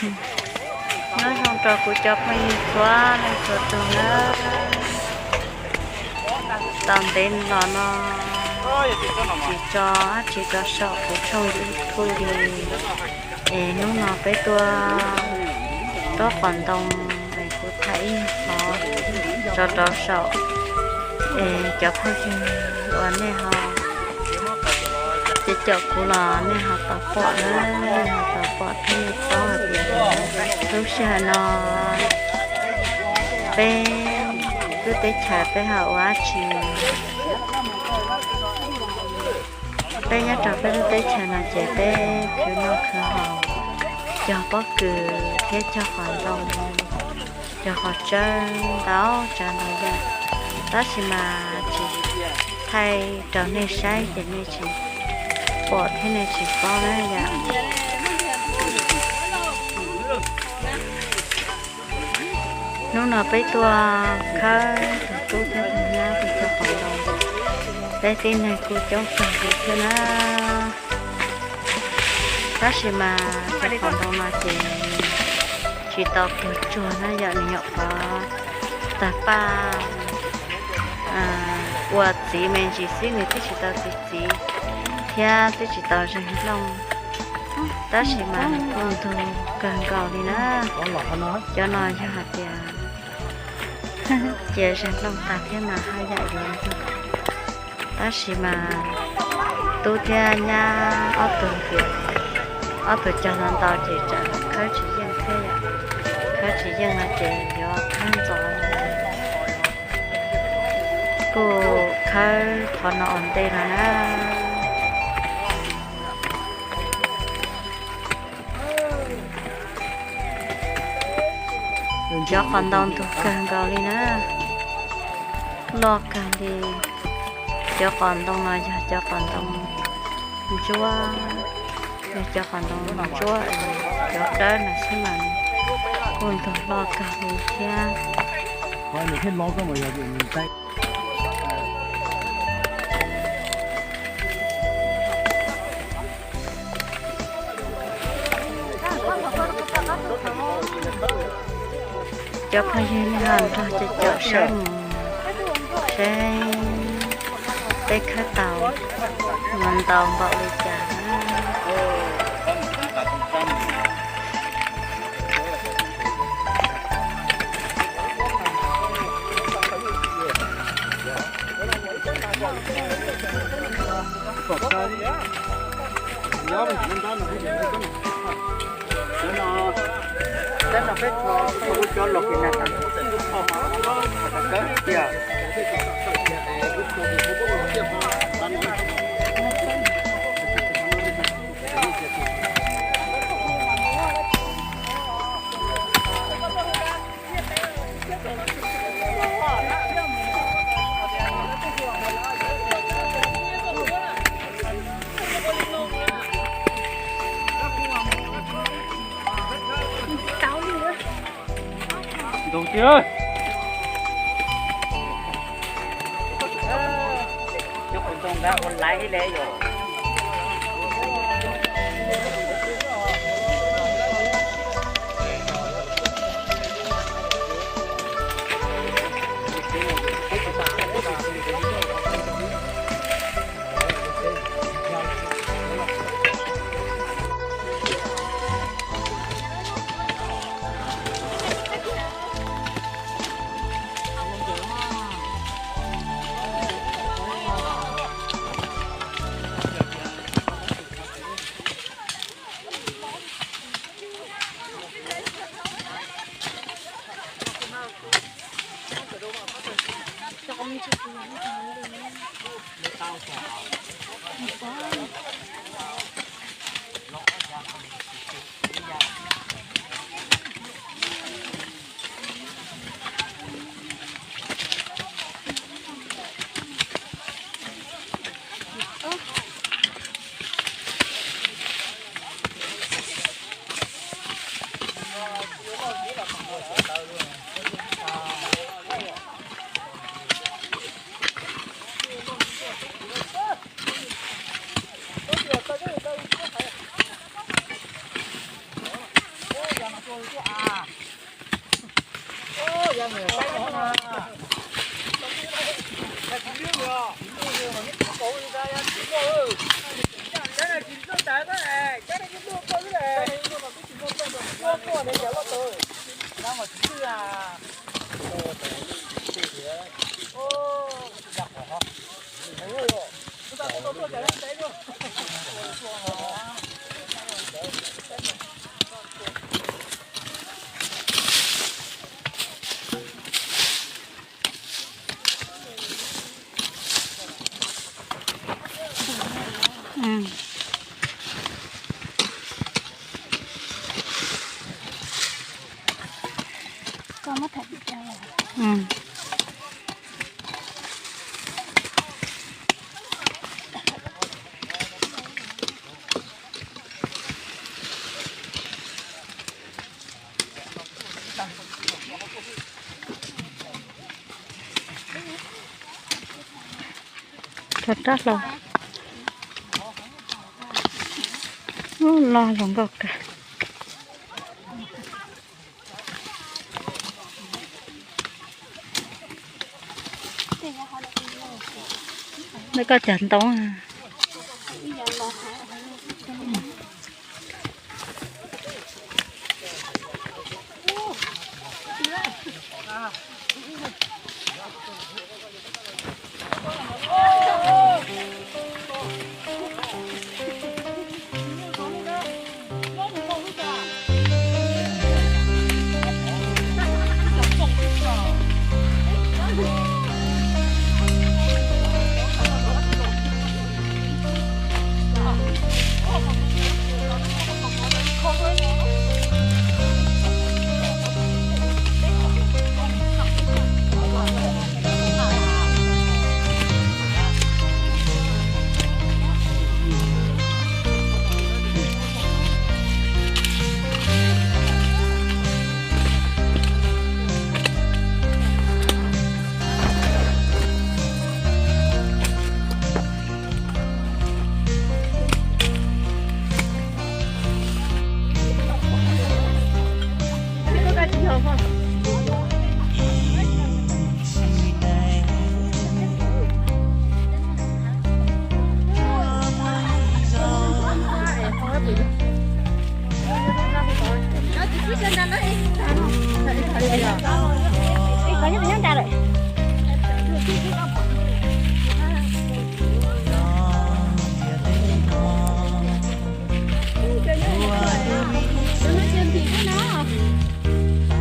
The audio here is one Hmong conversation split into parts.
Nyob zoo rau kuv cov phooj ywg txhua leej txhua tus na. Tau ntev los no tsis tso dab tsi rau saum kuv tshooj YouTube li, es hnub no peb tuaj tuab qos ntoo es kuv thaij ib qho tso rau saum, es cov phooj ywg uas nej ho caum kuv los nej ho tau pom na, nej ho tau pom thiab nej paub hais tias lub sij hawm no peb lub teb chaws peb ho ua dab tsi. Peb nyob rau peb lub teb chaws no ces peb khwv noj khwv haus, cog pob kws thiab cog qos ntoo, cog qos tsawb ntau tsav ntau yam, tab sis mas tsis thaij rau nej saib ces nej tsis pom thiab nej tsis paub na yom. Hnub no peb tuaj khawb tus tub thiab tus nyab tus cog qos ntoo, peb tib neeg kuj coob kawg li thiab na. Tab sis mas cov qos ntoo no ces tsis tau pluag tsuag na yom, nws nyuam qhuav tawg paj ua txiv me ntsis xwb, nws twb tsis tau txiv txiv thiab twb tsis tau zeeg looj, tab sis mas nws kuj ntug kawg nkaus li na. Cov no yog hais tias cia zeeg looj tag thiab mas haj yam yuav ntug. Tab sis mas tub thiab nyab ob tug tias ob tug cog ntau ntau ces tsam khawb tsis yeej thiab yom, khawb tsis yeej no ces yuav khawb ntxov. Kuj khawb qhov no ua ntej no na. Cov qos ntoo ntug kawg nkaus li na, loj kawg li. Cov qos ntoo no yog cov qos ntoo ntsuab, yog cov qos ntoo ntsuab, cov dawb no xwb mas kuj ntug loj kawg li thiab. Cov phooj ywg nej ho nrog caum saib mus seb peb khawb tau mus ntau npaum li cas. Ntug tiag. Nyob qhov ntoo nqa ua laiv li yom. Rov rab hlau. Ub, loj zoo nkauj kawg. Neb koj cog ntoo.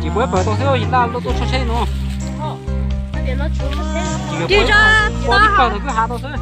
Tsis muaj pawg tau xwb, yim laj tuaj tuaj tsheb no. Tsis muaj pawg tau kwj ha tau xwb.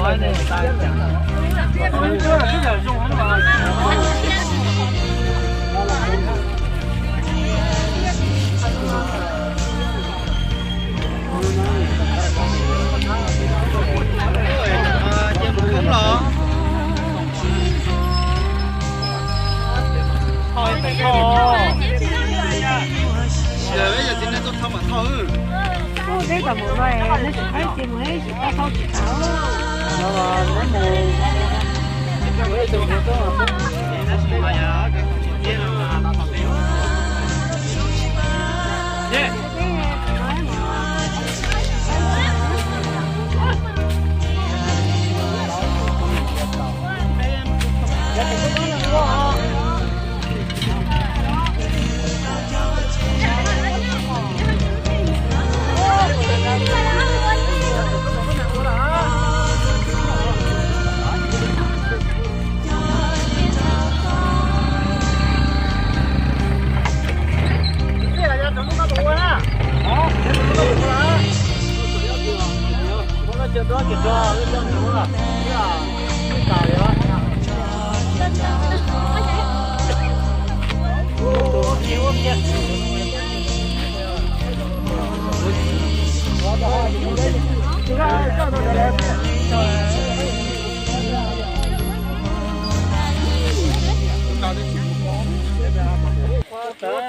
Ua teb kom mus no, nej tsis qhaib ces mus ib tsis qhaib thauj tsis tau.